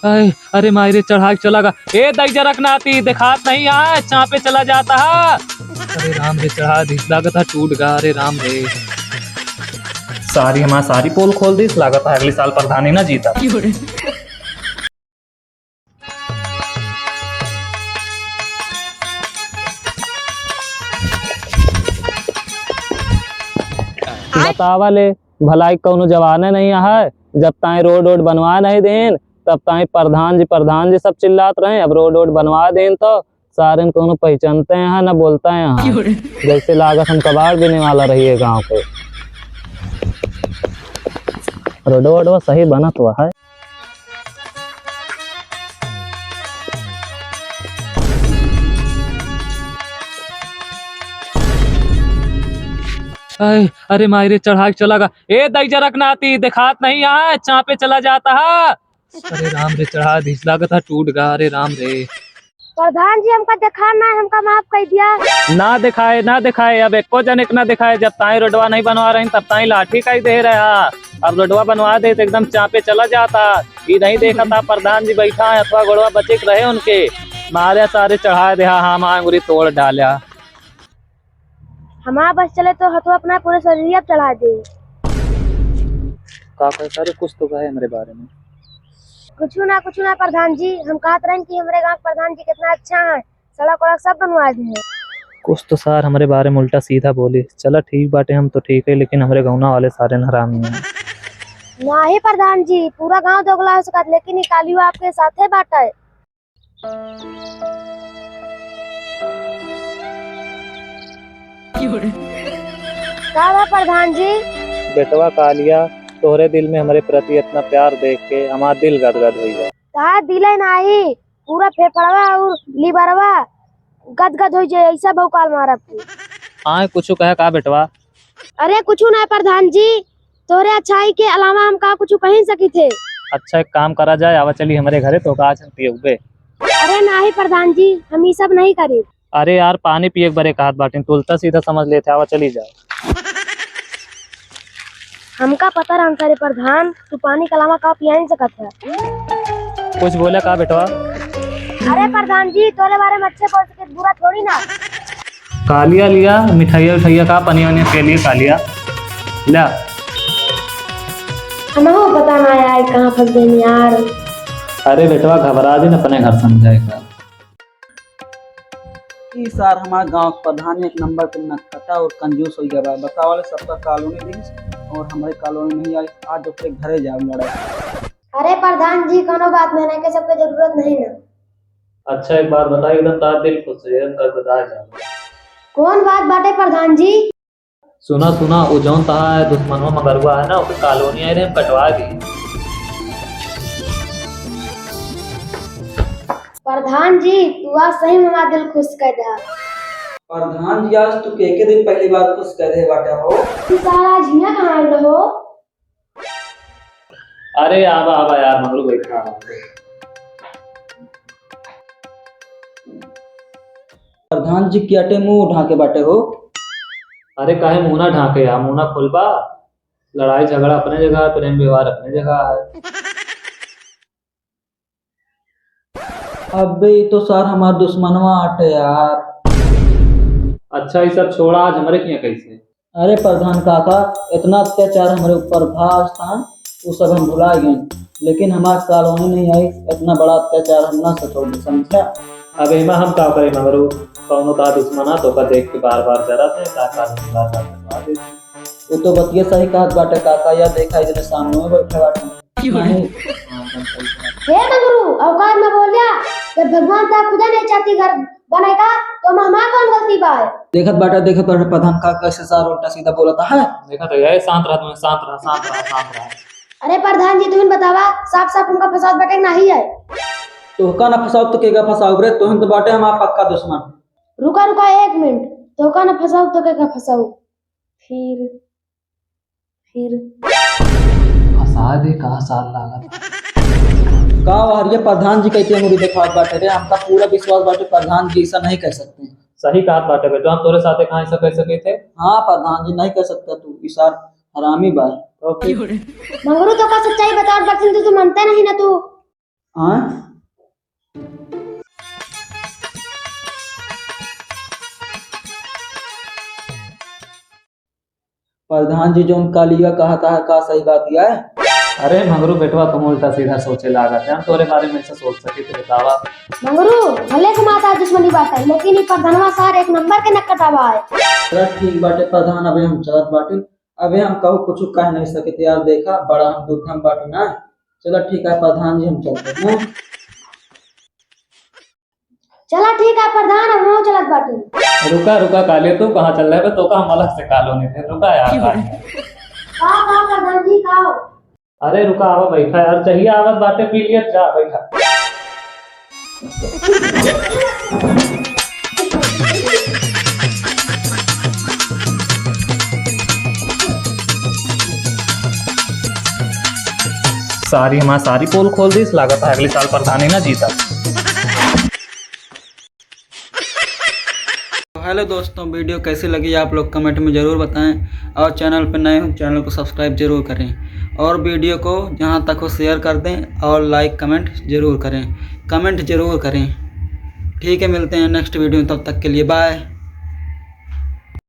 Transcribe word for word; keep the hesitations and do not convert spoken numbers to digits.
अरे, अरे माई रे, चढ़ा के चला गा। ए दई जरक नाती, देखात नहीं है, चापे चला जाता है। अरे राम रे, चढ़ा दिस, लागत है टूट गा। अरे राम रे। सारी हमार सारी पोल खोल दिस, लागत है अगले साल प्रधानी ना जीता। बतावा ले, भलाई कौनो जवाने नहीं है, जब ताई रोड वोड बनवा नहीं देन, तब ताई प्रधान जी, प्रधान जी सब चिल्लात रहे। अब रोड वोड बनवा देन तो सारेन कौनो पहचानते हैं ना बोलते हैं। जैसे लागत हम कबाड़ बीने वाला रहिए गाँव के। रोडवा वोडवा सही बनत हुआ है। अरे, अरे माई रे, चढ़ा के चला गा। ए दई जरक नाती, देखात नहीं है, चापे चला जाता है। अरे राम रे, चढ़ा दिस, लागत है टूट गा। अरे राम रे। प्रधान जी, हमका देखा ना, हमका माफ कर दिया। ना देखाए, ना देखाए, अब एको जने के ना देखाए। जब ताई रोडवा नहीं बनवा रही, तब ताई लाठी कई दे रहा। अब रोडवा बनवा दे तो एकदम चापे चला जाता। ई नहीं देखा था प्रधान जी बैठा है, अथवा गोड़वा बचे के रहे उनके, मारे सारे चढ़ा दे, हाँ, हाँ, अंगुरी तोड़ डाला। हमार बस चले तो हथवा अपना पूरे शरीर अब चढ़ा दे। का कहे सारे, कुछ तो कहे हमरे बारे में। कुछ ना, कुछ ना प्रधान जी, हम कहत रहन कि हमरे गाँव के प्रधान जी कितना अच्छा है, सड़क वड़क सब बनवा दे हैं। कुछ तो सार हमरे बारे में उल्टा सीधा बोली। चला ठीक बाटे, हम तो ठीक है, लेकिन हमरे गौना वाले सारे हरामी हैं। नाही प्रधान जी, पूरा गांव दोगला हो सकत, लेकिन ई कालियो आपके साथे बाटे। का बा प्रधान जी? बेटवा कालिया, तोहरे दिल में हमरे प्रति इतना प्यार देख के हमार दिल गदगद हुई बा। का दिले नाही, पूरा फेफड़वा और लिवरवा गदगद हो जाए, ऐसा भौकाल मारब तू। आए कुछ कहे का बेटवा? अरे कुछ ना प्रधान जी, तोरे अच्छाई के अलावा हम का कुछ कह ही सकी थे। अच्छा एक काम करा जाए, आवा चली हमरे घरे, तो का आज हम पियउबे। अरे नाही प्रधान जी, हम ई सब नहीं करी। अरे यार, पानी पिए के बरे कहत बाटिन, तू उल्टा सीधा समझ लेते, आवा चली जाए। हमका पता रहन सारे प्रधान, तू पानी के अलावा का पिया नहीं सकत है। कुछ बोला का बेटवा? अरे प्रधान जी, तोरे बारे में अच्छे बोल सके, बुरा थोड़ी ना। कालिया लिया मिठाइया उठाइया का, पनिया वनिया के लिए कालिया ला। हमहू पता ना यार, कहाँ फंस गए यार। अरे बेटवा, घबरा जिन, अपने घर समझाए का। ई सार हमार गांव के प्रधान एक नंबर के नटखटा और कंजूस हो गया बा। बतावा ले, सबका कॉलोनी दिस और हमारे कॉलोनी नहीं आई। आज ओकरे घरे जाओ लड़ाई। अरे प्रधान जी, कोनो बात नहीं, के सबके जरूरत नहीं ना। अच्छा, एक बात बता, एकदम तार दिल खुश है, एकदम गदगदा जा। कौन बात बाटे प्रधान जी? सुना, सुना, उ जौन तहार दुश्मनवा मगरुआ है ना, ओके कॉलोनी आए रहे, हम कटवा दी। प्रधान जी, तू आज सही में हमार दिल खुश कर दे। प्रधान जी, आज तू के के दिल पहली बार खुश कर दे बाटे हो? तू सारा आज हियां कहाँ आइल हो? अरे आवा, आवा यार, मगरू बैठा। प्रधान जी, कियाटे मुंह ढाके बाटे हो? अरे काहे मुंह ना ढाके यार, मुंह ना खोलबा? लड़ाई झगड़ा अपने जगह है, प्रेम व्यवहार अपने जगह है। अबे, ई तो सार हमार दुश्मनवा आटे यार। अच्छा, ई सब छोड़ा, आज हमरे किया कैसे? अरे प्रधान काका, इतना अत्याचार हमरे ऊपर भा आज था, वो सब हम भुला गए, लेकिन हमार कॉलोनी नहीं आई, इतना बड़ा अत्याचार हम ना सचोगे, समझा? अब एमा हम का करी मगरू, कौनो का दुश्मन आ, तो का देख के बार बार जरा थे, का कॉलोनी बार बार जरा थे। वो तो बतिया सही कहत बाटे काका, या देखा इतने सामने में बैठे बाटे। नहीं। हे मंगरू, औकात में बोल जा। जब भगवान ता खुदा नहीं चाहती घर बनाए का, तो हमार कौन गलती बा? देखत बाटे, देखत बाटे प्रधान का कैसे सार उल्टा सीधा बोलता है। देखत है, ए, शांत रह, तू शांत रह, शांत रह, शांत रह। अरे प्रधान जी, तुम बतावा, साफ साफ हमका फसावत बाटे कि नाही है? तोहका ना फसावत तो केका फसावत रे, तुम तो बाटे हमार पक्का दुश्मन। रुका, रुका, एक मिनट, तोहका ना फसावत तो केका फसावत? फिर, फिर। फंसा दे, का सार लागत। का वहरिया प्रधान जी कैसे मुड़ी देखावत बाटे रे? हमका पूरा विश्वास बाटे प्रधान जी ऐसा नहीं कर सकते। सही कहत बाटे बेटवा, हम तोरे साथे कहाँ ऐसा कर सके थे? हाँ प्रधान जी, नहीं कर सकता तू, ई सार हरामी बा। ओके। मंगरू तो का सच्चाई बतावत बाटे, तू तो मनते नहीं ना तू। हाँ? प्रधान जी जौन कालिया कहत है, का सही बात है? अरे मंगरू बेटवा, तुम उल्टा सीधा सोचे लागत है, हम तोरे बारे में ऐसा सोच सके तो बतावा। मंगरू, भले से माता दुश्मनी बात है, लेकिन ई प्रधानवा सार एक नंबर के नकटावा है। चला ठीक बाटे प्रधान, अबे हम चलत बाटे, अबे हम कहू कुछ कह नहीं सके यार, देखा बड़ा हम दुख हम बाटे ना। चला ठीक है प्रधान जी, हम चलते हैं। चला ठीक है प्रधान, अब हम चलत बाटी। रुका, रुका, काले तू कहाँ चल रहे बे? तो का हम अलग से कॉलोनी थे, रुका यार। का, का प्रधान जी, का हो? अरे रुका, आवा बैठा यार, चाहिए आवत बाटे, पी लिया, जा बैठा। सारी हमार सारी पोल खोल दीस, लागत है अगली साल प्रधानी ना जीता। तो हेलो दोस्तों, वीडियो कैसी लगी आप लोग कमेंट में ज़रूर बताएं, और चैनल पर नए हो चैनल को सब्सक्राइब जरूर करें, और वीडियो को जहाँ तक हो शेयर कर दें, और लाइक कमेंट जरूर करें, कमेंट जरूर करें। ठीक है, मिलते हैं नेक्स्ट वीडियो में, तब तक के लिए बाय।